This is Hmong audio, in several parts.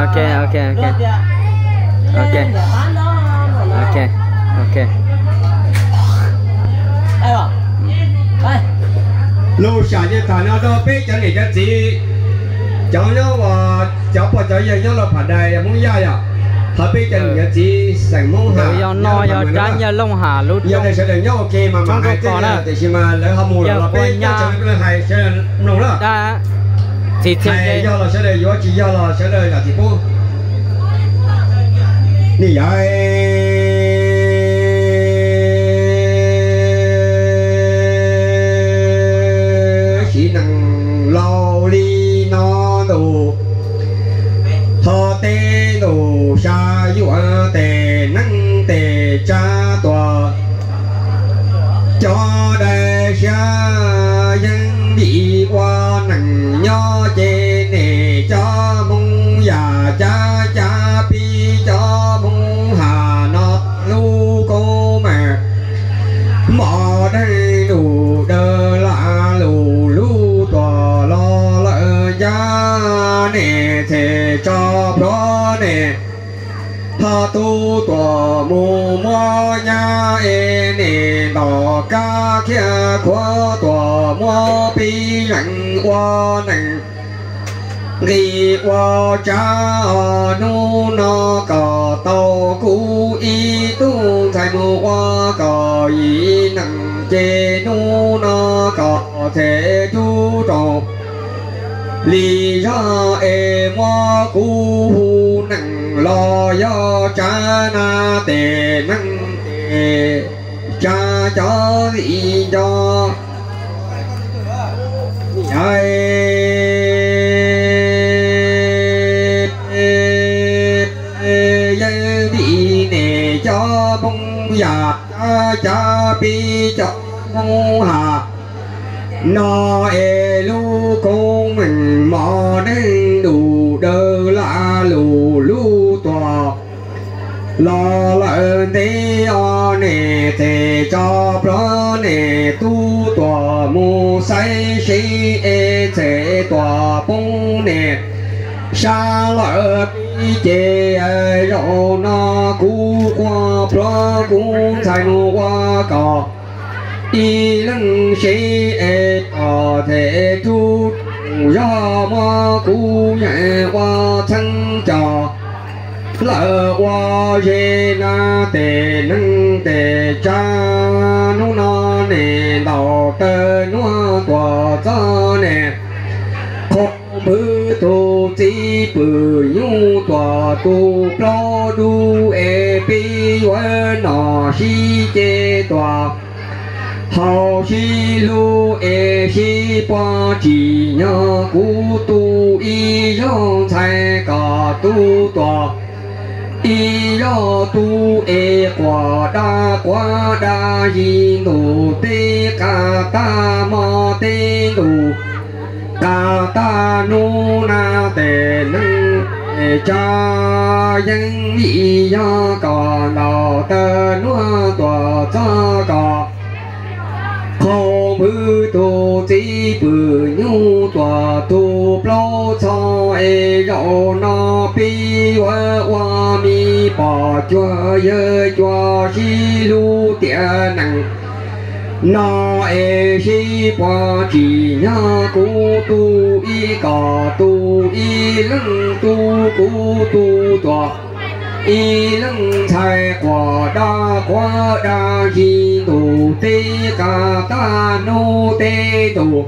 Ok, ok, ok. Ok, ok. Lus sam yeej tham no rau peb cov niam cov txiv, cov nyob uas cov pog cov yawg nyob Los Pham Dais Hmoob Yaj yom, thov peb cov niam cov txiv xeem Hmoob Ham yog no yog Rab Nyiaj Looj Ham lub yog sawv daws nyob ua ke mas mam hais tej, tiam sis mas lawv ho mus lawm los peb cov tseem leej hais sawv daws mloog na. Hais yog los sawv daws yuav, tsis yog los sawv daws zam txim pub. Ni yai siv neeg laus li no ntus, tho tej ntus sa yuav tes neeb tes tsa tuaj. Cov dais siab yeeb vim ua neeg nyob ces nim cov Hmoob Yaj cab cab pib cov Hmoob Ham no lub koob meej. Mos deeg lus dawb laj lus lub tuaj los lawm ncaj, nim txhim tso plhuav nim tho tub tuaj mus muab nyab es nim ntom kab khiab khuav tuaj muab pib zeem ua neeg nqis ua tsav os. Hnub no kom tau kuv ib tug ntxhais mus ua kom yim neeg ces hnub no kom txhem tub rau li zog es muab kuv hu neeg los yog tsav na tes neeg tes tsav cov li nco. Yawg vim nim cov Hmoob Yaj cab cab pib cov Hmoob Ham no es lub koob meej mos deeg lus dawb laj lus lub tuaj los lawm ntev os, nim txhim tso plhuav nim tub tuaj mus saib seb es txhim tuaj poob nim sab lawm pib ces zaum no kuv quaj plhuav kuv ntxhais mus ua kom ib leeg seb es kom txhim tub zog muab kuv yeem ua txheeb cos lawm ua zes na tes neeg tes tsav. Hnub no nim ntaus taw nuaj tuaj txog nim qhov npwg tus txiv pwm nyuj tuaj tus plaub dub es peb yuav nom sib ceg tuaj haus sib hlub es sib puag tsim nyog kuv tu ib zaug ntxhais kom tub tuaj ib zaug tub es quas dab quav dab yig ntus teb qas tag hmo teb ntus qas tag hnub na tes neeg tes tsav. Yeej vim yog kom ntaus taw nuaj tuaj txog kom qhov npwg tus txiv pwm nyuj tuaj tus plaub txhos es zaum no peb yuav ua me pog cuag yawg cuag sib hlub tiav neeg no es sib puag tsim nyog kuv tu ib kom tu ib leeg tub kuv tu tuaj ib leeg ntxhais quas dab quav dab yig ntus teb qas tag hnub teb ntus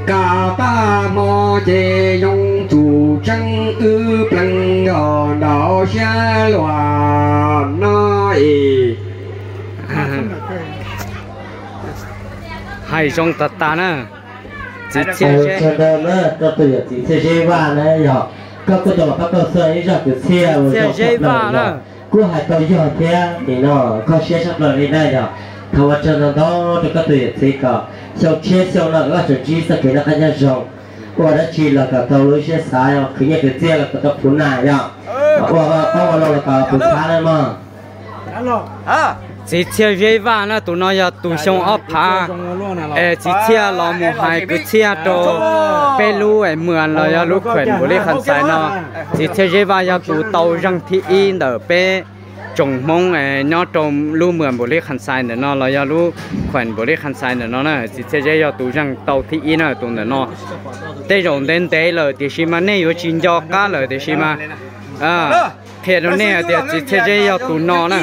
qas tag hmo ces zoo txug tseeb wb plees nkaus nraum siab luag no es. Hais zoo tag tas na. Txiv Txhiaj, koj tus yawm txiv Txhiaj Zeb Vaj na yog koj kuj tau los pab koj txhawb ib zaj kwv txhiaj uas zoo tshaj plaws na. Kuj hais tau yog thiab nim no koj siab tshaj plaws li na yog. Thov ua tsaug ntau ntau rau koj tus yawm txiv kom xyoo tshiab xyoo no koj tseem ntsib txoj kev noj qab nyob zoo, ua dab tsi los kom tau lub siab xav, khwv nyiaj khwv txiaj los kom tau puv nag yog, ua qoob ua loo los kom puv xav na mog. Txiv Txhiaj Zeb Vaj na, tus no yog tus xyoo ob phav es Txiv Txhiaj los mus hais kwv txhiaj rau Peb lub muas los yog lub khuem Npaum Lis Kham Xais no, txiv Txhiaj Zeb Vaj yog tus tau zeeg thib ib ntawm peb tsoom Hmoob nyob rau lub muas Npaum Lis Kham Xais ntawm no los yog lub khuem Npaum Lis Kham Xais ntawm no na, txiv Txhiaj Zeb yog tus zeeg tau thib ib na tus ntawm no. Tej zaum ntev ntev lawm tiam sis mas nej yuav tsis nco qab lawm tiam sis mas qhia rau nej hais tias txiv Txhiaj Zeb yog tus no na.